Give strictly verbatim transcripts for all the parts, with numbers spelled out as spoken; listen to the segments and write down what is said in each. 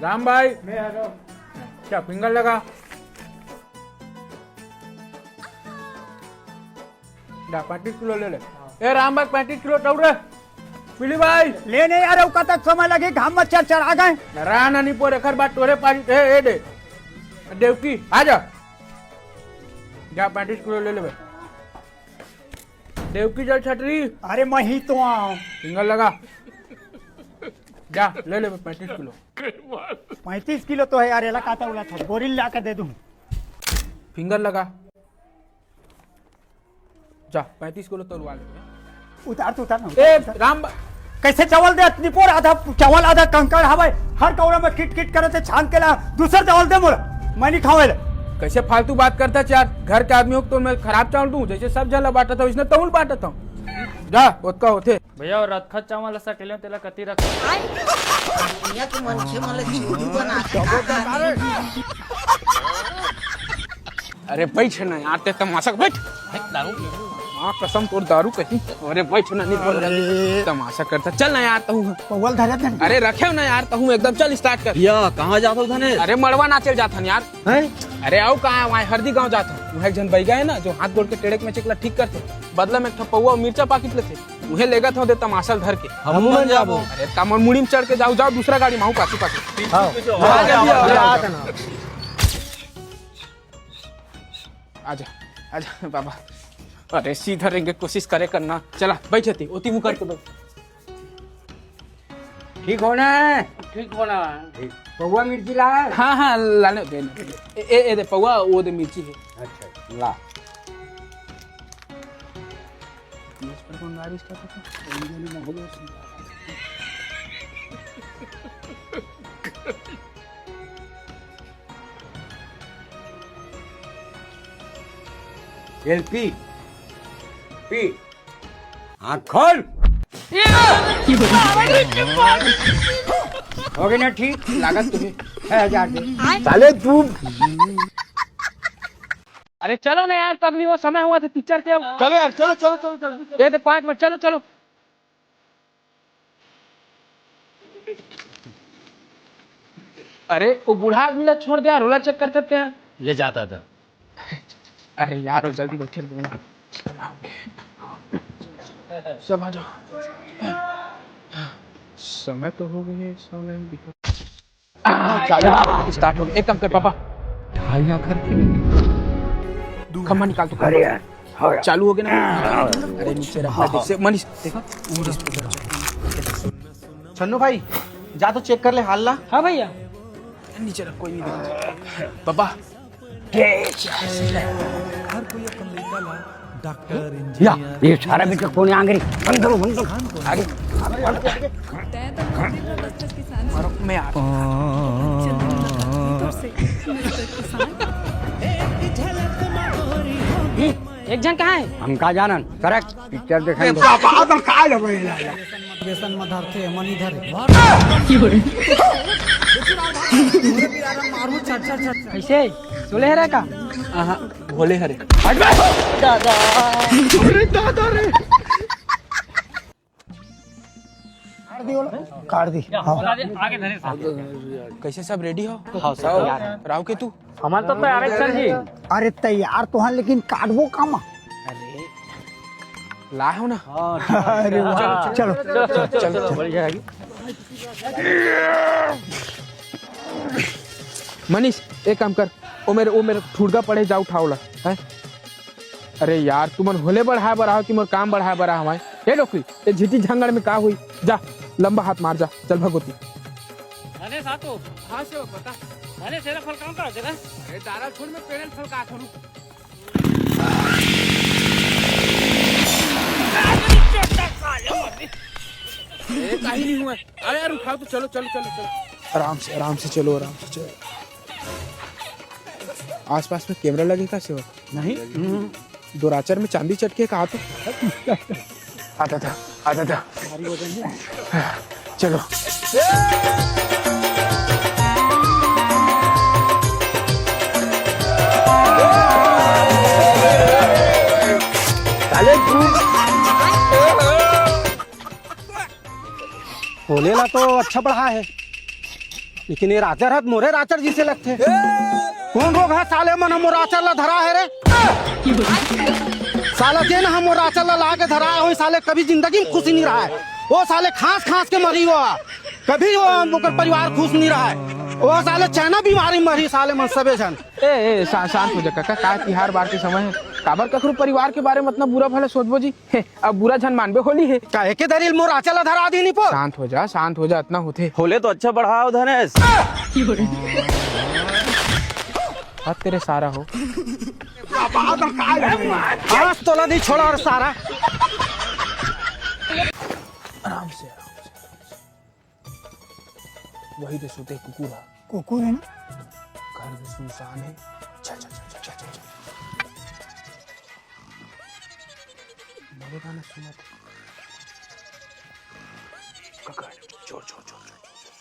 राम भाई, मैं आ रहा हूँ। क्या फिंगर लगा? जा, पैंतीस किलो ले ले। ए राम भाई, पैंतीस किलो तौल रे। पीली भाई। ले नहीं यार, ओका तक समय लगे, घाम में चर चर आ गए। रान नहीं पोर, एकर बात तोरे पारी, ए, ए दे। देवकी, आ जा। जा, पैंतीस किलो ले लेबे। देवकी जल छटरी। अरे, मैं ही तो आऊं। फिंगर लगा। जा, ले लेबे पैंतीस किलो। पैंतीस किलो तो है यार, एला काटा उला छट, बोरी ला के दे दूं। फिंगर लगा। जा, पैंतीस किलो तौलवा ले। उतार तो, उतार ना। ए, राम बा- कैसे चावल दे? अतनी पोर आधा चावल, आधा कंकड़ हवय। हर कौड़ा में किट किट करे ते छान के ला, दूसर चावल दे मोला, मैं नहीं खावे ले। कैसे फालतू बात करता यार? घर के आदमी हो तो मैं खराब चावल दूं? जैसे सब जला बांटत हूँ, इसने तौल बांटत हूँ। जा, ओतका होथे। भैया, वो रतखत चावल ला सकेले तेला कति रख। दुनिया के मनखे मन ला चूरू बना के खा। अरे बैठ ना यार, ते तमाशा बैठ। बैठ दारू। माँ कसम तोर दारू कहीं। अरे बैठ ना, नहीं बोल रहा। तमाशा करता। चल ना यार, तहूँ। पौवा ल धरे धन। अरे रखे ना यार, तहूँ एकदम। चल स्टार्ट कर। या, कहाँ जात हो धने? अरे मड़वा नाचे जात हन यार। हैं? अरे आओ कहाँ, वहाँ हरदी गाँव जात हन। वहाँ एक झन बैगा है ना, जो हाथ गोड़ के टेड़े के में चिकला ठीक करते। बदला में एक ठो पौवा अउ मिर्चा पाकिट लेथे। उहे लेगत हो दे तमाशा ल धर के। हमू मन जाबो। अरे तमन मुड़ी में चढ़ के जाओ, जाओ दूसरा गाड़ी में, आऊ पाछू पाछू। हाँ, हाँ, हाँ, हाँ। आजा, आजा बाबा। अरे सीधा रेंगे कोशिश करे करना। चला, बैठ जाती, ओती मुँह करके बैठ। ठीक हो ना? ठीक हो ना? ठीक। पौवा मिर्ची ला? हाँ, हाँ, लाने दे। ए, ए, ए दे पौवा, वो दे मिर्ची है। अच्छा, ला। एल पी, पी। आँख खोल। हो गई ना ठीक? लागत तुम्हें छह हजार दे। साले तू। अरे चलो ना यार, तब नहीं वो समय हुआ था पिक्चर के। चलो यार, चलो, चलो, चलो, चलो। ये तो पाँच मिनट, चलो, चलो। अरे वो बूढ़ा आदमी ला छोड़ दे यार, रोला चेक करते थे यार। ले जाता था। अरे यार, वो जल्दी बैठे थे ना। सब आ जाओ। समय तो हो गई है, समय भी। आ, चालू, स्टार्ट हो गया। एक काम कर पापा। ढाई आखर की। खम्मा निकाल तो। अरे यार, हो गया। चालू हो गया ना? अरे नीचे रखना, देख से, मनीष, देखो। छन्नू भाई, जा तो चेक कर ले, हाल ला। हाँ भैया। नीचे रख, कोई नहीं देखा। पापा। हर कोई अपन लइका ला डॉक्टर, या, इंजीनियर, ये सारा बेटा कौन आंगरी? बंद करो, बंद करो। आगे। तैं तो मुझे बस किसान से मैं आ रहा हूँ। अच्छा, नहीं लगा। नहीं तो से, मिस्टर किसान। एक जन कहाँ है? हम का जानन? करेक्ट, पिक्चर देखन दो। बाबा, अब का लेबे? व्यसन में धरथे, मनी धरे। मारू छट, छट, छट, छट। कैसे? सोले हरे का? आहा, भोले हरे। हट बे! दादा। अरे दादा रे। काट दी, बोलो। काट दी। हाँ। आगे धरे साहब। कैसे, सब रेडी हो? हाँ, सब तैयार है। राव के तू? हमारे तो तैयार है सर जी। अरे तैयार तो हैं, लेकिन काटबो कामा? अरे लाए हो ना? हाँ, ठीक है। अरे वाह। चलो, चलो, चलो, चलो, चलो, चलो। बढ़िया है। मनीष, एक काम कर, वो मेरे, वो मेरे ठुड़गा पड़े, जा उठा ओला, हैं? अरे यार, तुमन होले बढ़ाए बर आहो कि मोर काम बढ़ाए बर आहो? ए डोकरी, ए झिटी झंगड़ में का होई? जा, लंबा हाथ मार जा, चल भगवती। अरे सातो। हाँ सेवक, बता। अरे सेरा फल काम का जगह? अरे दारा छोड़, मैं पेड़ल फल का करूँ। ए, कहीं नहीं हुआ। अरे यार, उठाओ तो, चलो, चलो, चलो, चलो। आराम से, आराम से चलो, आराम से चलो। आसपास में कैमरा लगे का सेवक? नहीं। हम्म। दोराचर में चांदी चटके का तो। आता था, आता था। भारी वजन है। चलो। साले तू। होले ला तो अच्छा बढ़ा है। लेकिन ये राचर ह त मोरे राचर जइसे लगथे। कोन रोग ह साले मन ह मोर राचर ला धरा हे रे? साला जेन ह मोर राचर ला ला के धरा हे, साले कभी जिंदगी में खुशी नहीं रहा हे। ओ साले खांस खांस के मरी हो, कभी वो ओकर परिवार खुश नहीं रहा हे। ओ साले चाइना बीमारी में मरी साले मन सबे झन। ए, ए, शा-, शांत हो जा काका, का तिहार बार के समय हे, काबर कखरो परिवार के बारे में अतना बुरा भला सोचबो जी? हे, अब बुरा झन मानबे होली हे। का एके दरी ल मोर राचर ला धरा दीन निपोर? शांत हो जा, शांत हो जा, अतना होथे। होले तो अच्छा बढ़ाव धनेश। हद तेरे सारा हो। आज तोला नहीं छोड़ा और सारा। आराम से, आराम से, आराम से। वही तो सोते कुकुर है। कुकुर है ना? घर में सुनसान है। चल, चल, चल। मेरे गाना सुना था। काका, चोर, चोर, चोर, चोर, चोर, चोर।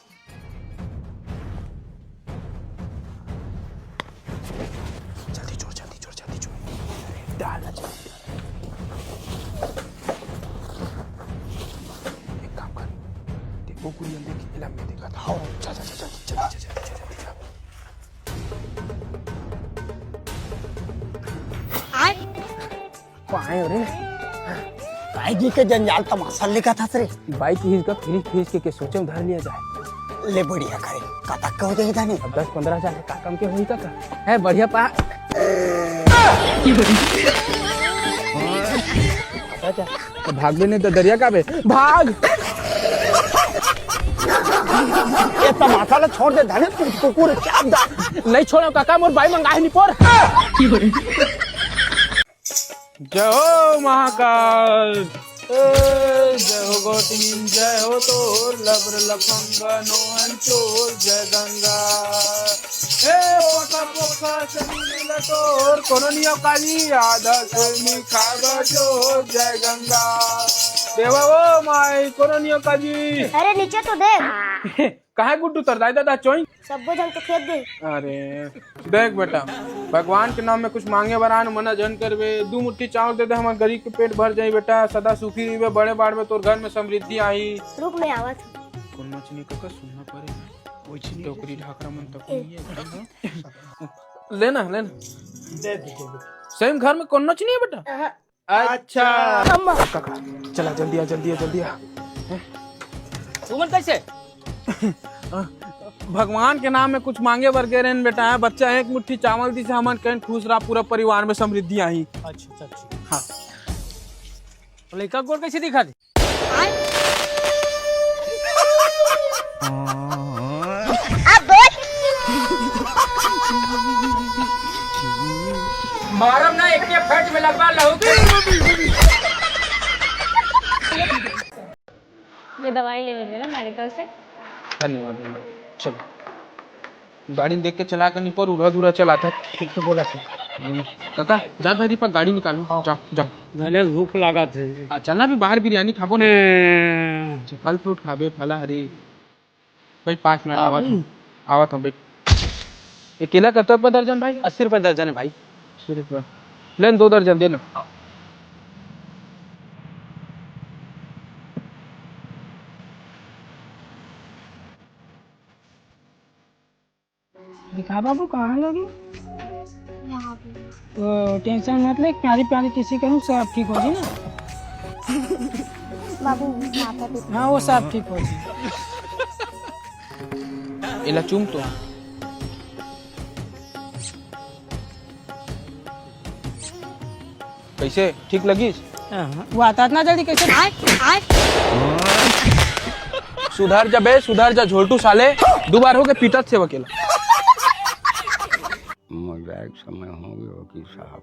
जल्दी चोर, जल्दी चोर, जल्दी चोर। डाल ना, जल्दी डाल। एक काम कर, देखो कोई अंदर की फिल्म में देखा था। हाँ, जा, जा, जा। पाए रे। काय जी के जंजाल तमाशा लेखा था रे। बाइक ही इसका फ्रिज फ्रिज के, के सोचे में धर लिया जाए। ले बढ़िया करे। कतक के हो जाही धने? अब दस पन्द्रह हजार का कम के होही का? है बढ़िया पा। अच्छा, तो भाग भी नहीं तो दरिया का बे। भाग। ये तमाशा ला छोड़ दे धने, तू कुकुर क्या दा। नहीं छोड़ो काका, मोर बाई मंगा है निपोर। जय हो महाकाल। ए, जय हो गोटिन, जय हो तोर लबर लफंगा नोहन चोर जय गंगा। ए, पोका पोका सनी मिला तोर कोनो नियो काली आधा सनी खाबा चोर जय गंगा। देवा ओ माई कोनो नियो काली। अरे नीचे तो देख। काहे गुड्डू तोर दाई ददा चोई? सब्बो झन तो खेत दे। अरे देख बेटा, भगवान के नाम में कुछ मांगे बर आन मना झन करबे। दू मुट्ठी चावल दे दे, हमर गरीब के पेट भर जाई बेटा। सदा सुखी रहिबे, बड़े बाढ़ में तोर घर में समृद्धि आही। रुक मैं आवत हूँ। कोनो नोच नहीं कका, सुनना पड़े। कोई चीज नहीं, टोकरी ढाकरा मन तक नहीं है। लेना, लेना। दे दे, दे दे। सही में घर में कोनो नोच नहीं है बेटा? अहाँ। अच्छा। अम्मा। काका, चला जल्दी आ, जल्दी आ, जल्दी आ। तुमन कैसे? भगवान के नाम में कुछ मांगे बर गे रहेन बेटा, बच्चा एक मुट्ठी चावल दिस, हमन कहेन खुश रहा पूरा परिवार में समृद्धि आही। अच्छा, अच्छा, अच्छा। हाँ। तो लइका गोर कैसे दिखा दे? मारम ना, एक के फट में लगवा लहू। ये दवाई ले लीजिए ना मेडिकल से। धन्यवाद, धन्यवाद। चलो। गाड़ी देख के चला के निपोर, उड़ा धुरा चलाता है। ठीक तो बोला था। हम्म। काका, जा धरी पर गाड़ी निकालो। हाँ। जा, जा। भले भूख लागत है। आ, चलना भी बाहर बिरयानी खाबो ना। हम्म। फल फ्रूट खाबे, फला हरी। भाई, पाँच मिनट, आवत हूँ। आवत हूँ, बैठ। ये केला कतका रुपया दर्जन भाई? अस्सी रुपया दर्जन है भाई। अस्सी रुपया। ले न, दो दर्जन दे ना। दिखा बाबू, कहाँ लगी? यहाँ पे। तो टेंशन मत ले, प्यारी प्यारी टीसी करूँ, सब ठीक हो जी ना। बाबू, माथा पीट। हाँ, वो सब ठीक हो जी। एला चूम तो। कैसे, ठीक लगिस? हाँ, वो आता इतना जल्दी कैसे? सुधर जा बे, सुधर जा झोलटू साले, दो बार हो गए पीटत से वकेला। मोर जाए के समय हो गए वकील साहब,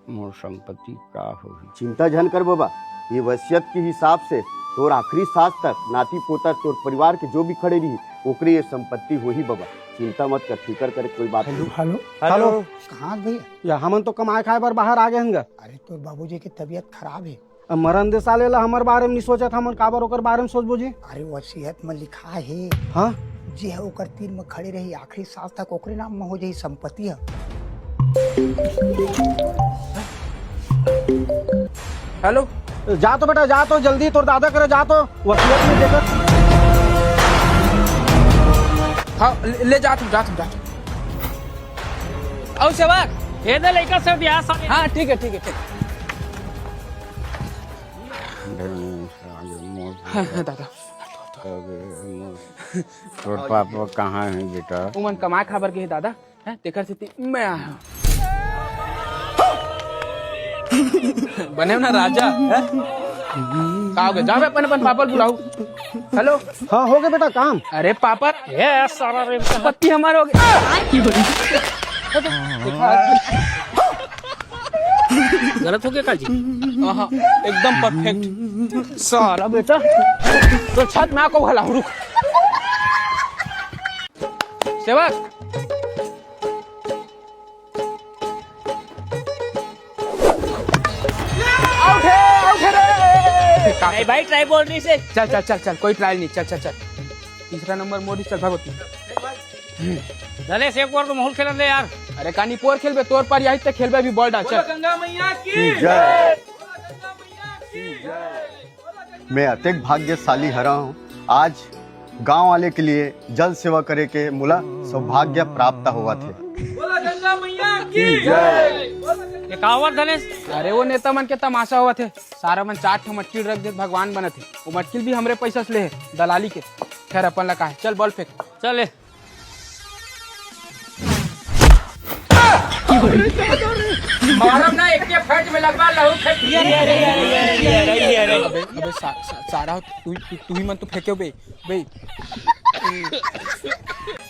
मोर संपत्ति का होही? चिंता झन कर बबा, ये वसीयत के हिसाब से तोर आखिरी सांस तक नाती पोता तोर परिवार के जो भी खड़े रही, ओकरे ये संपत्ति होही बबा। चिंता मत कर, फिकर करे कोई बात नहीं। हेलो। हेलो। कहाँ भैया? या हमन तो कमाए खाए बर बाहर आ गए हन गा। अरे तोर बाबूजी के तबीयत खराब है। अब मरन दे साले ला, हमर बारे में नहीं सोचत, हमन काबर ओकर बारे में सोचबो जी? अरे वसीयत में लिखा है। हाँ? जे ह ओकर तीर में खड़े रही आखिरी सांस तक, ओकरे नाम में हो जाही संपत्ति ह। हेलो। जा तो बेटा, जा तो जल्दी, तोर दादा करे जा तो, वसीयत में देखत। हाँ, ले, ले जात हूँ, जात हूँ, जात हूँ। अउ सेवक, ये दे लइका सब यहाँ सारे। हाँ, ठीक है, ठीक है, ठीक। हाँ, हाँ, दादा। तोर पापा कहाँ है बेटा? उमन कमाए खाबर के है दादा। हैं, तेकर सेती मैं आया हूँ। बने ना राजा, हैं? का हो गया? जावे अपन, अपन पापा ल बुलाऊ। हेलो। हाँ, हो गया बेटा काम। अरे पापा। ये सारा रे पत्ती हमार हो गया। गलत हो गया का जी? हाँ, हाँ, एकदम परफेक्ट। सारा बेटा, तो छत में आको भला रुक। सेवक। आउट है, आउट है रे। नहीं भाई, ट्राई बोल रही से। चल, चल, चल, चल, कोई ट्राई नहीं, चल, चल, चल। तीसरा नंबर मोड़ी, चल, भागो तीन। दलेश, एक ओवर तो माहौल खेलन दे यार। अरे कानी पोर खेलबे, तोर पार यही तक खेलबे, अभी बॉल डाल, चल। गंगा मैया की जय। मैं अतेक भाग्यशाली हरा हूँ, आज गांव वाले के लिए जल सेवा करे के मोला सौभाग्य प्राप्त होवत हे। बोला गंगा मैया की जय। ये का होवत धनेश? अरे वो नेता मन के तमाशा होवत हे, सारा मन चार ठो मटकी रख दे, भगवान बनत हे। वो मटकी भी हमरे पैसा से ले हे, दलाली के। खैर अपन ला का हे, चल बॉल फेंक। चल ले। मारब ना, एक के फट में लगवा लहू फेंक। अबे, अबे सा, सा, सारा तू, तू, तू ही मन तो फेंके बे, बे।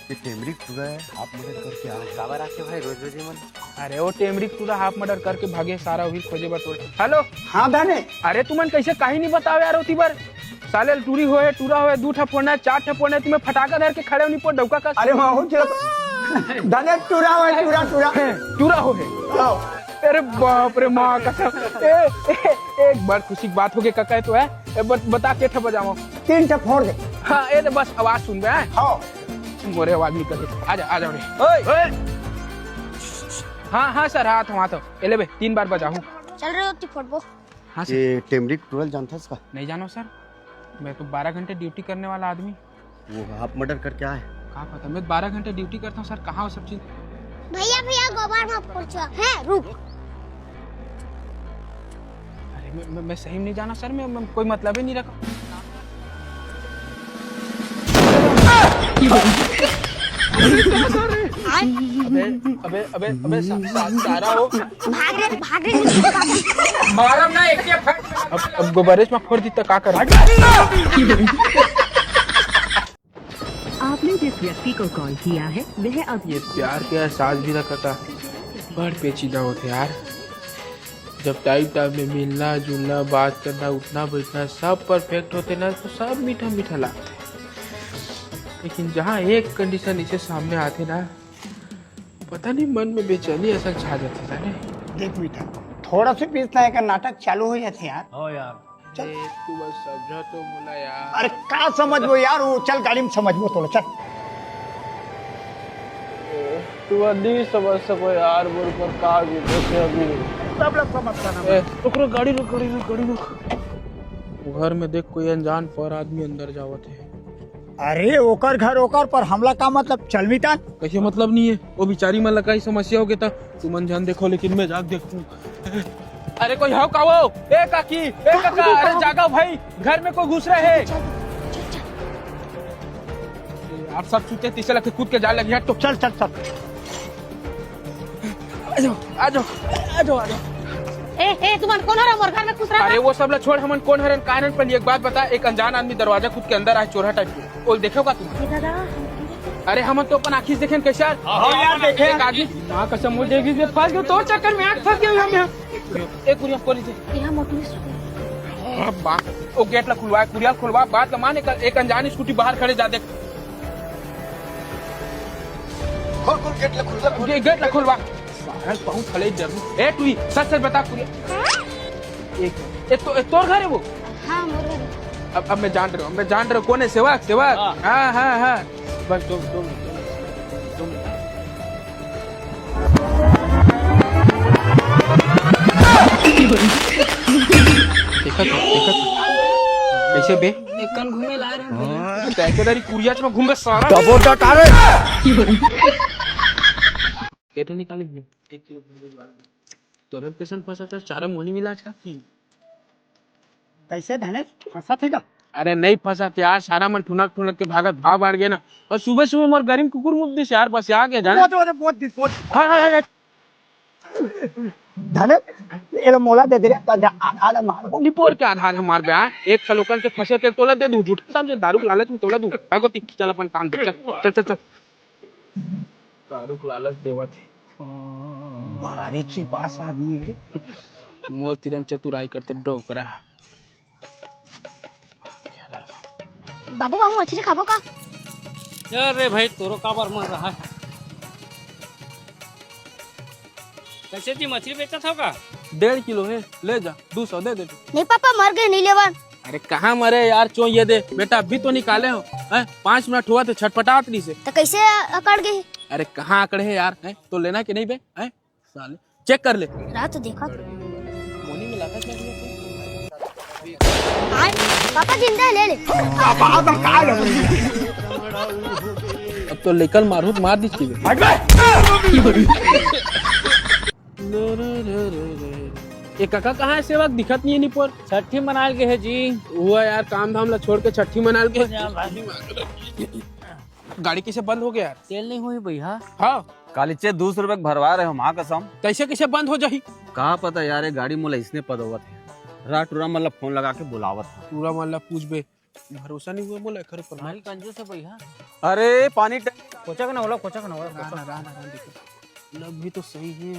ये टेमरी पूरा है, आप मदद करके आओ। काबर आके भाई रोज रोज ये मन। अरे वो टेमरी टूरा हाफ मर्डर करके भागे, सारा वही खोजे बर तोरे। हेलो। हाँ दाने। अरे तुमन कैसे काही नहीं बताओ यार, ओती बर साले टूरी होए, टूरा होए, दू ठा फोड़ना है, चार ठा फोड़ना है, तुम्हें फटाका धर के खड़े होनी पो डौका का। अरे माँ हो चलो। दाने टूरा होए, टूरा, टूरा। टूरा होए। आओ। अरे बाप रे माँ कसम। ए, ए, एक बार खुशी की बात हो गई काका, तो है। ए, बत-, बता के ठा बजाओ। तीन ठा फोड़ दे। हाँ, ए तो बस आवाज सुन बे। हाँ। मोरे आवाज निकल गई। आजा, आजा रे। ओए। ओए। हाँ, हाँ सर, हाँ तो, हाँ तो। ए ले बे, तीन बार बजाहू। चल रहे हो, ती फुटबॉल। हाँ सर। ये टेमरिक टूरा ल जानथस का? नहीं जानो सर, मैं तो बारह घंटे ड्यूटी करने वाला आदमी। वो हाफ मर्डर करके आए। का पता, मैं बारह घंटे ड्यूटी करता हूँ सर, कहाँ वो सब चीज? भैया, भैया, गोबर में फोड़ छुआ है, रुक। अरे मैं, मैं, मैं सही में नहीं जाना सर, मैं, मैं कोई मतलब ही नहीं रखा। अबे, अबे, अबे, अबे, सा-, सा-, सारा हो। भाग रे, भाग रे। मारम ना, एक के फट। अब, अब गोबरेज में फोड़ दी तो का कर? आपने जिस व्यक्ति को कॉल किया है, वह अब ये प्यार के एहसास भी ना करता। बड़ पेचीदा होते यार। जब टाइम टाइम में मिलना जुलना, बात करना, उठना बैठना सब परफेक्ट होते ना, तो सब मीठा मीठा लागते। लेकिन जहाँ एक कंडीशन इसे सामने आते ना, पता नहीं मन में बेचैनी ऐसा छा जाते, जाने। देख मीठा, थोड़ा से बीच ना एक नाटक चालू हो जाते यार। हो यार। चल। ए, तू बस समझा तो मोला यार। अरे का समझबो यार, वो चल गाड़ी में समझबो तोला, चल। तू नहीं समझ सको यार, मोर पर का बीते अभी। सब लोग समझता ना। ए, रुक, रुक, गाड़ी रुक, गाड़ी रुक, गाड़ी रुक। वो घर में देख, कोई अनजान पर आदमी अंदर जावत है। अरे ओकर घर ओकर, पर हमला का मतलब, चल मितान। कैसे मतलब नहीं है, वो बेचारी मन ला का ही समस्या हो गया था। तुमन झन देखो, लेकिन मैं जाके देखूं। अरे कोई हव का वो? ए काकी, ए काका, अरे जागा भाई, घर में कोई घुस रहे है। यार सब सुते तीसे लगते कूद के जाए लगी है तो। चल चल चल। आ जाओ, आ जाओ, आ जाओ, आ जाओ। ए, ए, तुमन कोन हर मोर घर में घुस रहा? अरे वो सब ला छोड़, हमन कोन हरन कारण, पहले एक बात बता, एक अनजान आदमी दरवाजा कूद के अंदर आए चोरहा टाइप के। ओल देखे का तुम? ए दादा। अरे हमन तो अपन आँखी से देखेन कैसे यार? हाँ यार, देखे। एक आदमी। माँ कसम, वो देवी से फंस गयो, तोर चक्कर में आँख फंस गयो यहाँ में। ए कुरिया खोल दे। यहाँ मोटू स्कूटी। हाँ, बा-, ओ गेट ला खुलवा, कुरिया ला खुलवा, बात ला मान, एक, एक अनजान स्कूटी बाहर खड़े जा देख। खोल, खोल, गेट ला खुलवा, खोल। गे-, गेट ला खुलवा। साला बहुत खड़े जरूर। ए टुई, सच सच बता कुरिया। एक, ए तो, ए तोर घर है वो? हाँ, मोर घर है। अब, अब मैं जान रहा हूँ, मैं जान रहा हूँ, कौन है? सेवक, सेवक। हाँ। हाँ, हाँ, हाँ। बस दो, दो मिनट, दो मिनट, दो मिनट। देखा तो, देखा तो। कैसे बे? एक कन घूमे ला रहे हैं। तैं के दरी कुरियाच में घूमबे सारा। डबो डटारे। केते निकाले? तोरे कैसन फंसा था? चारा मोनी मिला था। कैसे धनेश, फंसा थे का? अरे नहीं फंसा थे यार, सारा मन ठुनक ठुनक के भागत भाव बाढ़ गए ना। और सुबह सुबह मोर गरीब कुकुर मुत दिस यार, बस आ गया जाना। बहुत, बहुत, बहुत दिस, बहुत। हाँ, हाँ, हाँ, हाँ। धनेश, ये लो मोला दे दे रे, आधा, आधा मार। निपोर के आधा आधा मार बे, हाँ? एक सलोकन के फंसे के तोला दे दूं, झूठा समझे, दारू के लालच में तोला दूं। भागो ती, चल अपन काम दे, चल, चल, चल, चल। दारू के लालच देवत हे। भारी चिपास आदमी हे। मोर तिरन चतुराई करते डोकरा। बाबू, बाबू, मछली खाबो का? अरे भाई, तोरो काबर मन रहा है? कैसे जी मछली बेचत हो का? डेढ़ किलो है, ले जा, दू सौ दे दे। नहीं पापा, मर गए, नहीं लेवन। अरे कहाँ मरे यार, चो ये दे बेटा, अभी तो निकाले हो, हैं? पाँच मिनट हुआ तो छटपटात नहीं से। तो कैसे अकड़ गए? अरे कहाँ अकड़े है यार, हैं? तो लेना कि नहीं बे, हैं? साले, चेक कर ले। रात देखा। मोनी में लगा क्या? आय, पापा जिंदा है, ले ले। अब तो लेकर मारू तो मार दी चीज। ये काका कहाँ है सेवक? दिखत नहीं है निपोर। छठी मनाल के है जी। हुआ यार, काम धाम ला छोड़ के छठी मनाल के। गाड़ी कैसे बंद हो गया यार? तेल नहीं हुई भैया। हाँ। कालीचे दू सौ रुपए के भरवा रहे हो, माँ कसम। कैसे कैसे बंद हो जाही? का पता यार, ये गाड़ी मोला इसने पदवत है। रात टूरा मन ला फोन लगा के बुलावत है। टूरा मन ला पूछबे, भरोसा नहीं हुआ मोला एकर ऊपर। भारी कंजूस है भैया। अरे पानी टंकी कोचक ना होला, कोचक ना होला, रान, कोचक। रान, रान, देखो। लग भी तो सही है,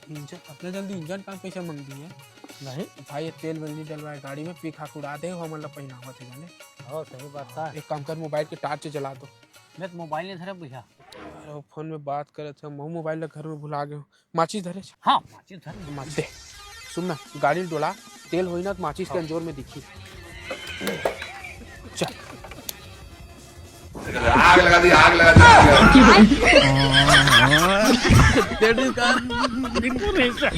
इंजन, अपने जल्दी इंजन काम कैसे मंग दी है? नहीं। भाई, ये तेल वेल नहीं डलवाए गाड़ी में, पी खा के उड़ा दे, हमन ला पहनावत है जाने। हाँ, सही बात है। एक काम कर, मोबाइल के टार्च जला दो। मैं तो मोबाइल नहीं धरे भैया। अरे, वो फोन में बात करत है, मैं मोबाइल ला घर में भुला गए हूँ। माचिस धरे? हाँ, माचिस धरे। माचिस दे। सुन ना, गाड़ी डोला, तेल होई ना तो माचिस के अंजोर में दिखी। चल। आग लगा दी, आग लगा दी, आग लगा दी। तेरे का बिल्कुल नहीं सर।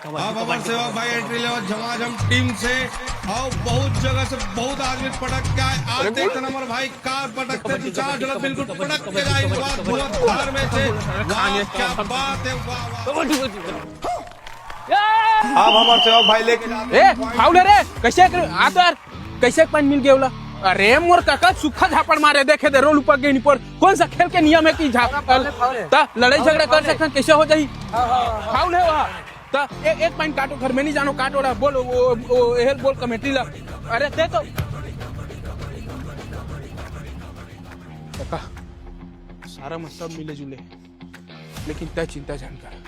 अब हमारे सेवक भाई एंट्री लेवल झमाझम टीम से और बहुत जगह से बहुत आदमी पटक के आए। आज देखते ना हमारे भाई कार पटकते दो चार जगह बिल्कुल पटक के जाए। वाह, धुआंधार में से। वाह, क्या बात है, वाह, वाह। अब हमारे सेवक भाई लेके जाते ए, हैं। फाउल है रे, कैसे कर, आ तो यार, कैसे पानी मिल गया बोला? अरे मोर काका सूखा झापड़ मारे, देखे दे रोल ऊपर गई पर। कौन सा खेल के नियम है कि झापड़? फाउल है, फाउल है। ता लड़ाई झगड़ा कर सकते हैं, कैसे हो जाही? हाँ, हाँ, हाँ। फाउल है वहाँ। त एक, एक पॉइंट काटो, घर में नहीं जानो, काटो रा, बोल, वो, वो, हेल बोल कमेटी ला। अरे, दे तो। काका, सारा मतलब मिले जुले, लेकिन तय चिंता जान कर,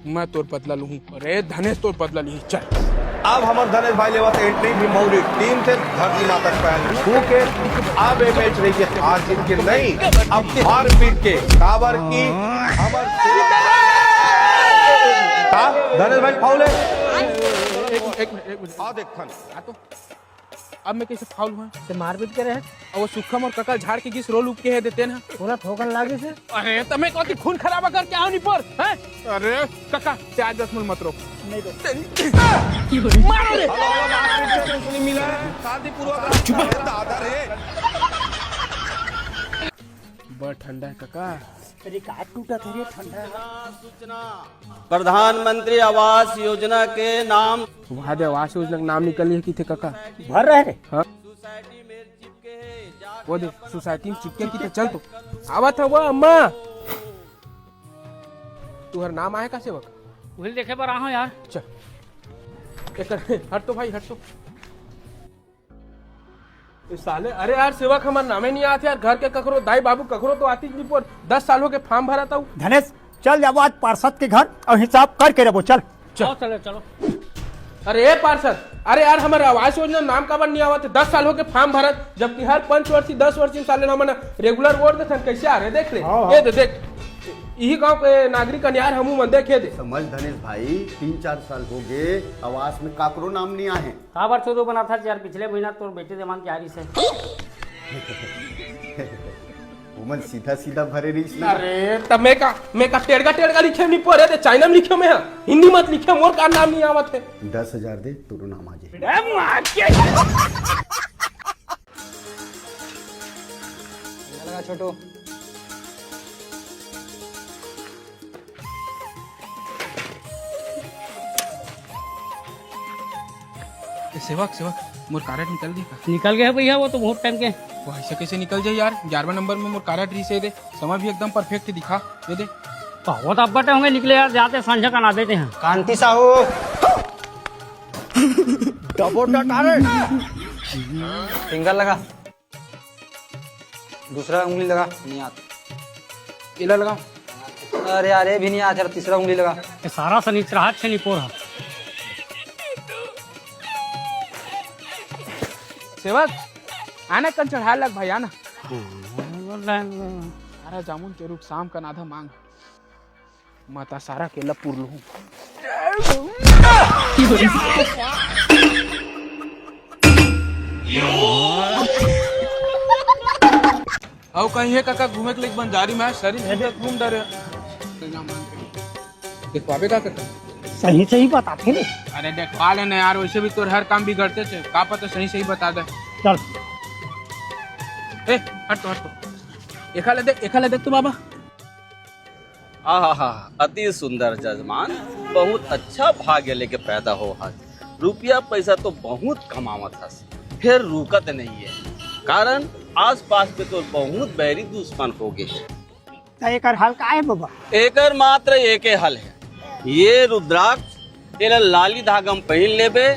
मैं तोर बदला लूँ। अरे, धनेश तोर बदला लूँ, चल। अब हमर धनेश भाई लेवत एंट्री भी मौरी टीम से धरती माता के पैर छू के। अब ये मैच रही है हार जीत के नहीं, अब मार पीट के। काबर की हमर का धनेश भाई फाउल है। एक, एक मिनट, एक मिनट। आ देख थन। आ तो, अब मैं कैसे फाउल हुआ? ते मारपीट करे है। अब वो सुखम और कका झाड़ के गिस रोल उपके है देते ना। पूरा ठोकन लागे से। अरे, त मैं कथी खून खराबा करके आओ नहीं पर, हैं? अरे, कका, ते आज दस मिनट मत रोक। नहीं रोक। मारो रे। शांतिपूर्वक। चुप। दादा रे। बड़ ठंडा है कका। रिकॉर्ड टूटा था रे, ठंडा है। प्रधानमंत्री आवास योजना के नाम। वहाँ दे आवास योजना के नाम निकल लिया कि थे कका। भर रहे रे। हाँ। वो दे, सोसाइटी में चिपके की तो चल तो। आवत है वो अम्मा। तुहर नाम आए का सेवक? वही देखे बर आहो यार। चल। एक, हट तो भाई, हट तो। ए साले, अरे यार सेवक, हमार नामे नहीं आते यार। घर के ककरो, दाई बाबू ककरो तो आती नहीं पर। दस साल हो के फॉर्म भरा था। धनेश, चल जाबो आज पार्षद के घर और हिसाब करके रहबो, चल। चल। आओ, चलो, चलो। अरे ए पार्षद, अरे यार, हमारे आवास योजना नाम काबर नहीं आवत है? दस साल हो के फॉर्म भरत, जबकि हर पंच वर्षी, दस वर्षी साले हमन रेगुलर वोट देथन, कैसे आ रहे? देख ले, हाँ, हाँ। ये दे, देख, यही गांव के नागरिक अन यार, हमू मन देखे दे। समझ धनेश भाई, तीन चार साल हो गए, आवास में काकरो नाम नहीं आए। काबर चोदो बना था यार, पिछले महीना तोर बेटे देवान के आ रही से। ओमन सीधा सीधा भरे रहीस ना। अरे, तब मैं का, मैं का टेड़गा टेड़गा लिखे नहीं पढ़े थे, चाइना में लिखे मैं, हाँ। हिंदी मत लिखे, मोर का नाम नहीं आवत है। दस हजार दे, तोरो नाम आ जाए। ए, मार के। छोटू। ए, सेवक, सेवक, मोर कारड निकल गे का? निकल गे हे भैया, वो तो बहुत टाइम के। वो ऐसे कैसे निकल जाए यार? ग्यारहवाँ नंबर में मोर कारड रहिसे दे, समय भी एकदम परफेक्ट दिखा, ये दे। बहुत अब्बटे होंगे निकले यार, जाते सांझा कना देते हैं। कांति साहू। डबो डटारे। फिंगर लगा। दूसरा उंगली लगा। नहीं आता। एला लगा। अरे यार, ये भी नहीं आता, तीसरा उंगली लगा। ये सारा सनीचर हाथ छे निपोर हा। सेवक, आना कन चढ़ा लग भाई, आना। अरे जामुन के रूख शाम कन आधा मांग। माता सारा के लपूर लूं। अउ कहीं हे कका घूमे के लिए बंजारी में शरीर से घूम डरे। देखवाबे का कका? सही सही बताथे रे। अरे देखवा लेना यार, वैसे भी तोर हर काम बिगड़ते थे, का पता सही सही बता दे। चल। ए, हट तो, हट तो। एखा ले देख, एखा ले देख तो बाबा। आहा, अति सुंदर जजमान, बहुत अच्छा भाग्य लेके पैदा हो हस। रुपया पैसा तो बहुत कमावत हस, फिर रुकत नहीं है, कारण आसपास के तो बहुत बैरी दुश्मन हो गए हैं। त एकर हल का है बाबा? एकर मात्र एके हल है, ये रुद्राक्ष, एला लाली धागा में पहिन लेबे,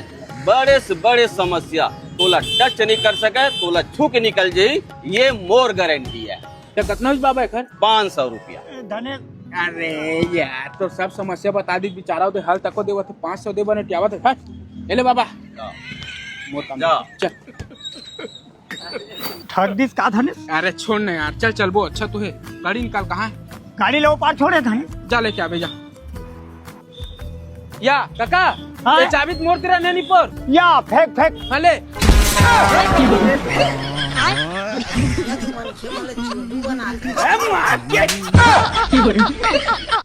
बड़े से बड़े समस्या तोला टच नहीं कर सके, तोला छू के निकल जाई, ये मोर गारंटी है। तो कितना हुई बाबा एकर? पाँच सौ रुपया। धने। अरे यार, तो सब समस्या बता दी, बेचारा ओदे हल तको देवत है, पाँच सौ दे बने टियावत है। हट, ए ले बाबा। जा। मोर काम जा। चल। ठग दिस का धने? अरे छोड़ ना यार, चल चलबो, अच्छा तो है। गाड़ी निकाल, कहाँ है? गाड़ी ले ओ पार छोड़े धने। जा लेके आबे जा। या काका, हाँ? ये चाबी तो मोर तेरा नहीं पर। या फेंक फेंक। हाँ ले।